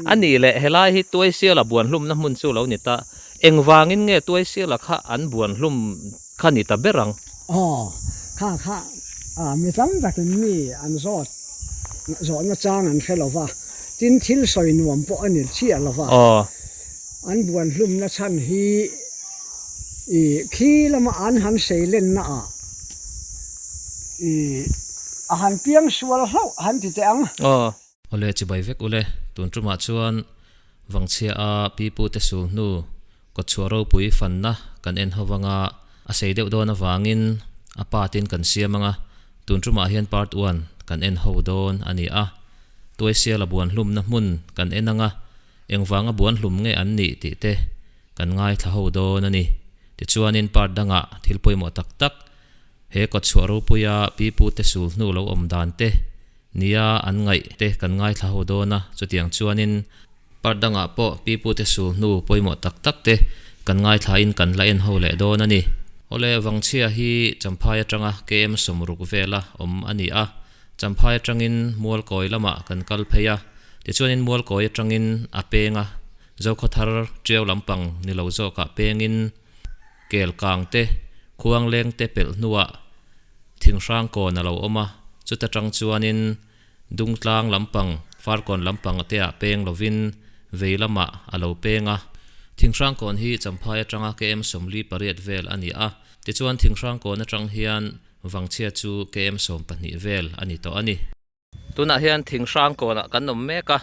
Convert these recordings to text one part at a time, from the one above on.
A nih leh helai hi Tuaisiala buanhlumna hmun chu lo ni ta. Engvangin nge Tuaisiala kha an buanhlum kha ni ta ber ang? Aw, kha kha mi tam takin mi an zawt zawhna chang an hre lo va, tin thil sawi nuam pawh a ni chiah lo va. An buanhlumna chhan hi i khi lama an han seilenna ah i a han piang sual hlauh han ti teh ang. Awle chibai vek ule, tun tumah chuan Vangchhia a pipu te sul hnu kawtchhuah ropui fanna kan en ho vanga a sei deuh dawn avangin a part in kan siam anga tun tumah hian part one kan en ho dawn a ni a, Tuaisiala buan hlumna hmun kan en anga engvanga buan hlum nge an nih tih te kan ngaithla ho dawn a ni. Tichuanin part dangah thil pawimawh tak tak He kawtchhuah ropuia pipu te sul hnu lo awm dan te nia an ngaih te kan ngaithla ho dawn a, chutiang chuanin part dangah pawh pipu te sul hnu pawimawh tak tak te kan ngaithlain kan la en ho leh dawn a ni. Awle Vangchhia hi Champhai atanga KM sawmruk vela awm a ni a, Champhai atangin Mualkawi lamah kan kal phei a, tichuanin Mualkawi atangin a penga Zokhawthar Tiau lampang ni lo zawkah pengin Kel kang te, khuang leng te pelh hnuah thinghrang kawn a lo awm a, chuta tang chuanin Dungtlang lampang, Farkawn lampang te ah peng lovin vei lamah a lo peng a. Thinghrang kawn hi Champhai atanga KM 48 vel a ni a, tichuan Thinghrang kawn atang hian Vangchhia chu KM 12 vel a ni tawh a ni. Tunah hian thinghrang kawnah kan awm mek a,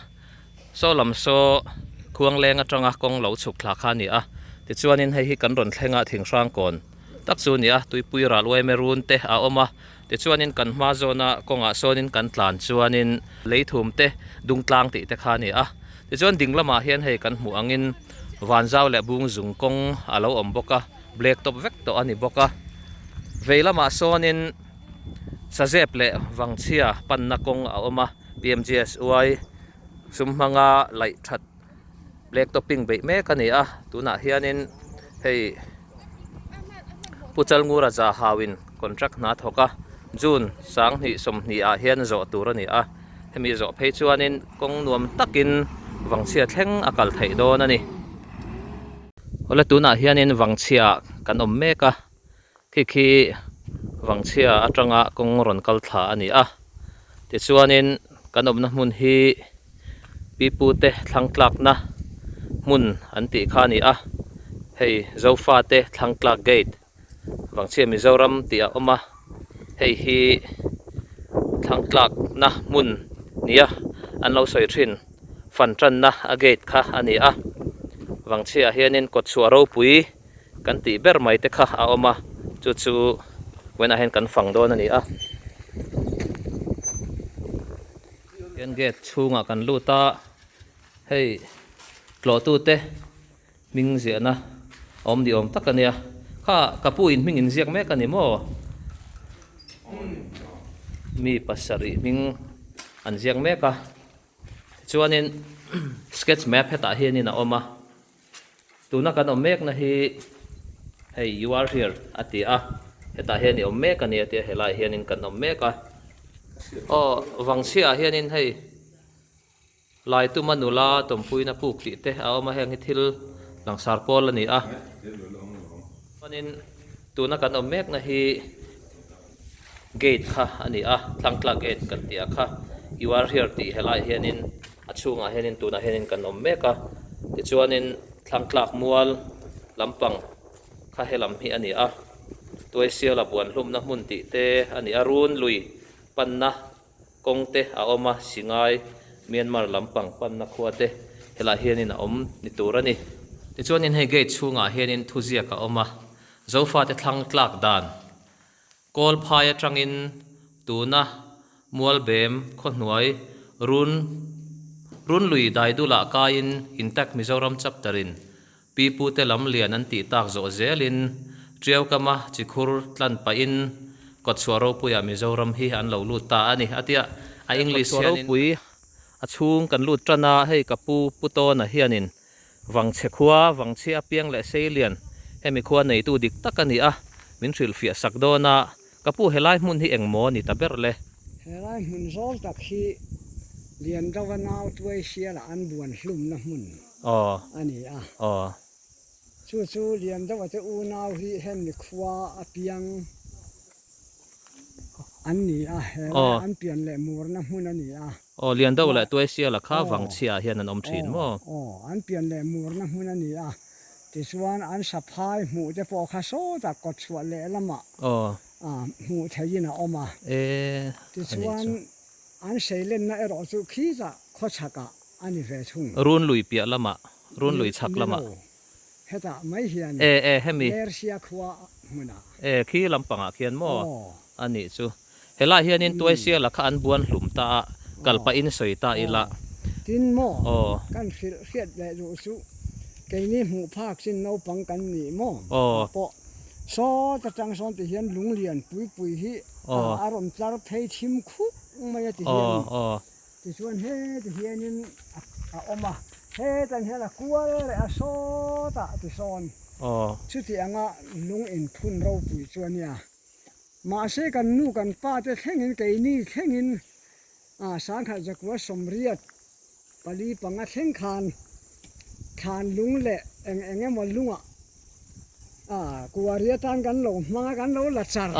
saw lam saw khuangleng atanga kawng lo chhuk thla kha a ni a, tichuanin hei hi kan rawn thleng a thinghrang kawn tak chu a ni a, tuipui ral uaime run te a awm a, tichuanin kan hma zawna kawngah sawnin kan tlan chuanin leithum te dungtlang tih te kha a ni a, tichuan ding lamah hian hei kan hmuh angin vanzau leh bungzung kawng a lo awm bawk a, black top vek tawh a ni bawk a, vei lamah sawnin. Sazep leh Vangchhia panna kawng a awm a, PMGSY sum hmanga laih that black topping beih mek a ni a, tunah hianin hei Pu Chalngura za hauin contract hna thawk a, June 2020 ah hian zawh tur a ni a, hemi zawh phei chuanin kawng nuam takin Vangchhia thleng a kal theih dawn a ni. Awle tunah hianin Vangchhia kan awm mek a. Khi khi Vangchhia atanga kawng rawn kal thla a ni a, tichuanin kan awmna hmun hi pipute thlang tlakna hmun an tih kha a ni a, hei Zofate thlang tlak gate Vangchhia Mizoram tih a awm a, hei hi thlang tlakna hmun nia an lo sawi thin fan tanna a gate kha a ni a, Vangchhia ah hianin kawtchhuah ropui. Kan tih ber mai te kha a awm a, chu chu vawiinah hian kan fang dawn a ni a. Hian gate chhungah kan lut a, hei tlawhtute hming ziahna a awm ni awm tak a nia. Kha ka pu in hming inziak mek a ni maw? Mi pasarih hming an ziak mek a, tichuanin sketch map hetah hianin a awm a. Tuna kan awm mekna hi hei you are here a ti a, hetah hian i awm mek a ni a tia helaiah hianin kan awm mek a. Aw Vangchhiah ah hianin hei Laituma nula tawmpuina puk tih te a awm a, heng hi thil langsar pawl a ni a. Chuanin tuna kan awm mekna hi gate kha a ni a, Thlangtla gate kan tih ah kha you are here tih helaiah hianin A chhungah hianin tunah hianin kan awm mek a, tichuanin thlangtlak mual lampang kha helam hi a ni a, Tuaisiala buan hlumna hmun tih te a ni a, run lui panna kawng te a awm a, Singai Myanmar lampang panna khua te helaiah hianin a awm ni tur a ni. Tichuanin hei gate chhungah hianin thuziak a awm a, Zofate thlangtlak dan Kawlphai atangin tuna Mualbem khawhnuai Run Runlui Daidulah kaiin Intact Mizoram Chapter in Pipute lam lian an tih tak zawh zelin Tiaukama chikhur tlan pahin Kawtchhuah ropuiah Mizoram hi an lo lut ta a ni a tia a English hianin Kawtchhuah ropui a chhung kan lut tan a, hei ka pu Pu Tawna hianin Vangchhe khua, Vangchhia apiang leh Seilian, hemi khua neitu dik tak a ni a, min hrilhfiah sak dawn a, ka pu helai hmun hi eng maw ni ta ber le? Helai hmun zawl tak hi Liandova nau Tuaisiala an buan hlumna hmun a ni a. Chu chu Liandova te unau hi hemi khua a piang an ni a, he lai an pian leh murna hmun a ni a. Aw, Liandova leh Tuaisiala kha Vangchhia ah hian an awm thin maw? Aw, an pian leh murna hmun a ni a. Tichuan an saphai hmuh te pawh kha sawtah kawtchhuah lehlamah hmuh theihin a awm a. Tichuan an seilenna erawh chu khitah khawchhakah a ni ve thung. Runlui piah lamah, Runlui chhak lamah. Ni lo, hetah mai hian Lersia khua hmunah. E, khi lampangah khian maw? A nih chu. Helaiah hianin Tuaisiala kha an buan hlum ta a, kal pahin sawi ta ila. Tin maw? Kan hrilh hriat leh duh chu keini hmuh phak chin naupang kan nih maw? Ah pawh sawt atang sawn ti hian lunglian pui pui hi a rawn tlar phei thim khup mai a ti hian. Tichuan heti hianin a awm a, hetan hian a kual leh a sawtah ti sawn. Chuti anga lung inphun ropui chu a nia. Mahse kan nu kan pa te thlengin keini thlengin sangkhat zakua 84 panga thleng khan thlan lung leh eng eng emaw lungah kuari atan kan lo hmang a, kan lo la char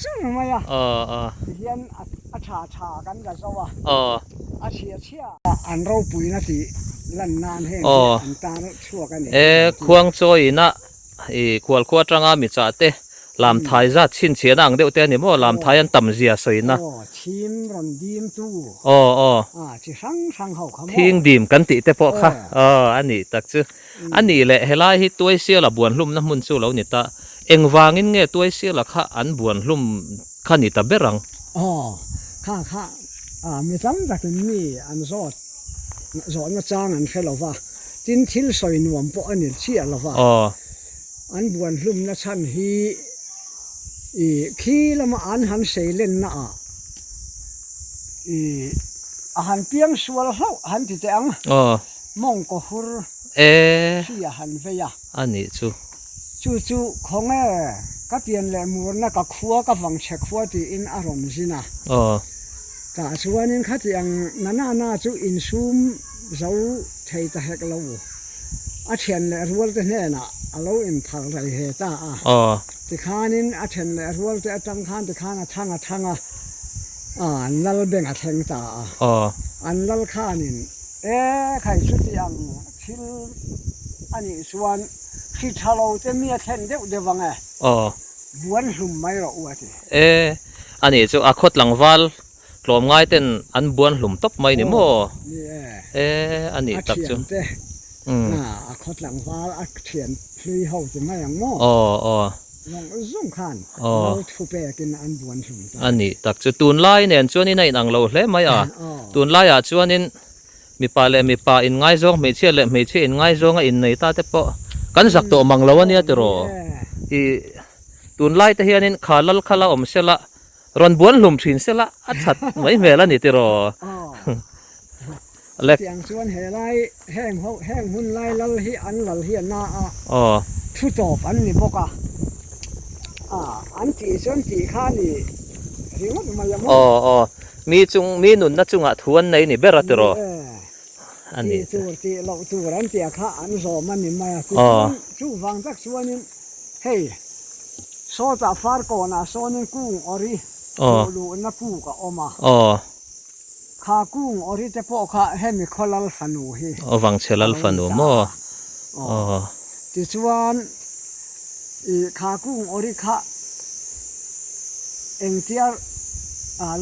char mai a, tihian a tha tha kan la zo a, a chhia chhia an ropuina tih lan nan heng hi an tar chhuak a ni. Khuangchawiina I khualkhua atanga mi chah te lamthai zat chhinchhiahna ang deuh te a ni maw? Lamthai an tam zia sawina. Aw, thim rawn dim tu. Aw, aw. A, chi hrang hrang ho kha maw? Thing dim kan tih te pawh kha. Aw, a nih tak chu. A nih leh helai hi Tuaisiala buan hlumna hmun chu lo ni ta. Engvangin nge Tuaisiala kha an buan hlum kha ni ta ber ang? Aw, kha kha mi tam takin mi an zawt zawhna chang an hre lo va. Tin, thil sawi nuam pawh a ni chiah lo va, an buan hlumna chhan hi i khi lama an han sei lenna ah i a han piang sual hlauh han ti teh ang, mawngkaw hur hri a han vei a. A nih chu. Chu chu khawnge ka pian leh murna ka khua ka vang chhe khua tiin a rawn zin a. Tah chuanin khati ang na na na chu insum zo thei ta hek lo. A thian leh rualte hnenah a lo inphal rei he ta a. Tikhanin a then leh rualte atang khan tikhan a thang a thang a, an lal beng a thleng ta a. An lal khanin, E khai chuti ang thil a nih chuan hri tha lo te mi a thlen deuh deuh ang e. Buan hlum mai rawh u a ti. E, a nih chu a khaw tlangval tlawmngai ten an buan hlum tawp mai ni maw? Ni e. E, a nih tak chu. A thian te, a khaw tlangval a thian hlui ho ti mai ang maw? Aw, aw. Zawng zawng khan lo thu pekin an buan hlum ta. A nih tak chu. Tunlai nen chuanin a inang lo hle mai a. Tunlaiah chuanin Mipa leh mipa inngaizawng, hmeichhia leh hmeichhia inngaizawng a innei ta te pawh kan zak tawh mang lo a nia tiraw? I tunlai te hianin kha lal kha la awm sela, rawn buan hlum thin sela a that mai hmel a ni tiraw? Le. Chutiang chuan helai heng ho heng hun lai lal hi an lal hi a na a, thu tawp an ni bawk a, an tih chuan tih kha a ni ringawt mai a maw? Aw aw. Mi chung, mi nunna chungah thu an nei ni ber a tiraw? A ni. Tih tur, tih loh tur an tia kha an zawm a ni mai a. Tichuan, chuvang tak chuanin hei sawtah Farkawnah sawnin kung awri hmuh luhna puk a awm a. Kha kung awri te pawh kha hemi khaw lal fanu hi a lo ni ta a. Tichuan, I kha kung awri kha engtia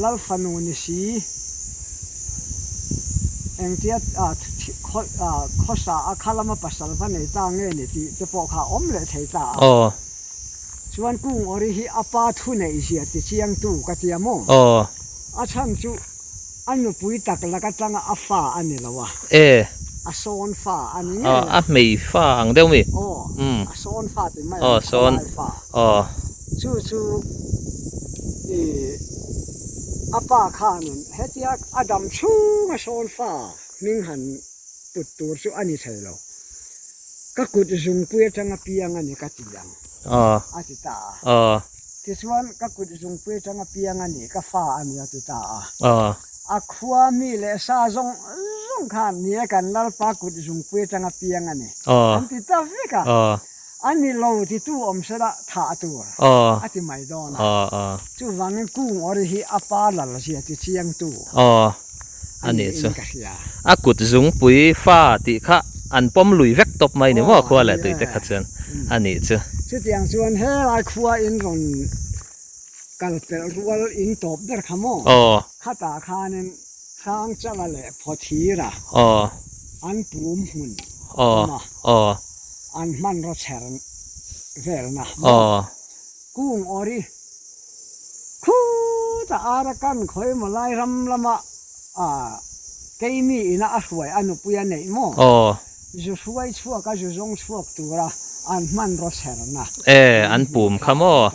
lal fanu ni si, engtia khawsa a kha lama pasal va nei ta nge ni tih te pawh kha a awm leh thei ta a. Chuan kung awri hi a pa thu neih zia ti chiangtu ka tia maw? A chhan chu A nupui tak lak atanga a fa a ni lo a. E. A sawn fa a ni ngei a. A hmei fa ang deuh mi? Aw. A sawn fa ti mai ang, khawlai fa. Aw. Chu chu i a pa khanin hetia a dam chhung a sawn fa hming han put tur chu a ni thei lo. Ka kut zungpui atanga piang a ni ka ti ang. Aw. A ti ta a. Aw. Tichuan, ka kut zungpui atanga piang a ni, ka fa a ni a ti ta a. A khua mi leh sa zawng zawng khan ni e kan Lalpa kut zungpui atanga piang a ni an ti ta vek a, a ni lo titu awm sela thah tur a ti mai dawn a, chuvangin kung awri hi a pa lal zia ti chiangtu a niin ka hria. A kut zungpui fa tih kha an pawm lui vek tawp mai ni maw khua leh tui te kha chuan a nih chu. Chutiang chuan helai khua in rawn Kal pelh rual in tawp ber kha maw? Aw. Khatah khanin Hrangchala leh Phawthira Aw. an pum hmun Aw. awm a. Aw. An hmanraw chher velna maw? Aw. Kung awri khutah Arakan khawimaw lai ram lama keimi ina a hruai a nupui a neih maw? Aw. Zu hruai chhuak a zu zawng chhuak tura an hmanraw chherna E, an pum kha maw?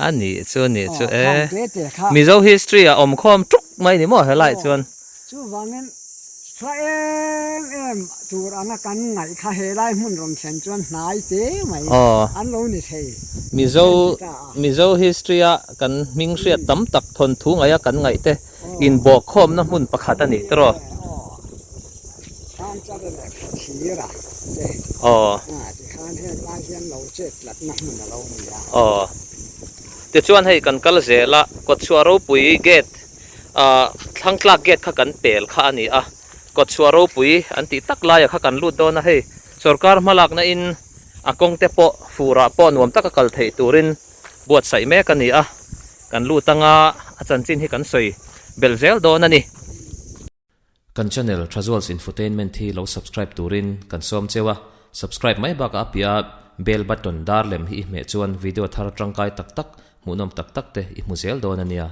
A nih chu, nih chu e. Mizo history a awm khawm tuk mai ni maw helai chuan. Chuvangin hla em em tur anga kan ngaih kha helai hmun rawn thlen chuan hnai te mai an lo ni thei. Mizo Mizo history a kan hming hriat tam tak thawnthu ngaih a kan ngaih te inbawkkhawmna hmun pakhat a ni tiraw? Aw. Aw. Tichuan hei kan kal zel a, Kawtchhuah ropui gate ah Thlangtlak gate kha kan pel kha a ni a, Kawtchhuah ropui an tih tak laia kha kan lut dawn a hei sorkar hmalakna in a kawng te pawh furah pawh nuam taka kal theih turin buatsaih mek a ni a, kan lut anga a chanchin hi kan sawi belh zel dawn a ni. Kan channel Thazuals Infotainment hi lo subscribe turin kan sawm cheu a, subscribe mai bakah a piah a bell button dar lem hi i hmeh chuan video thar tangkai tak tak, hmuhnawm tak tak te i hmu zel dawn a nia.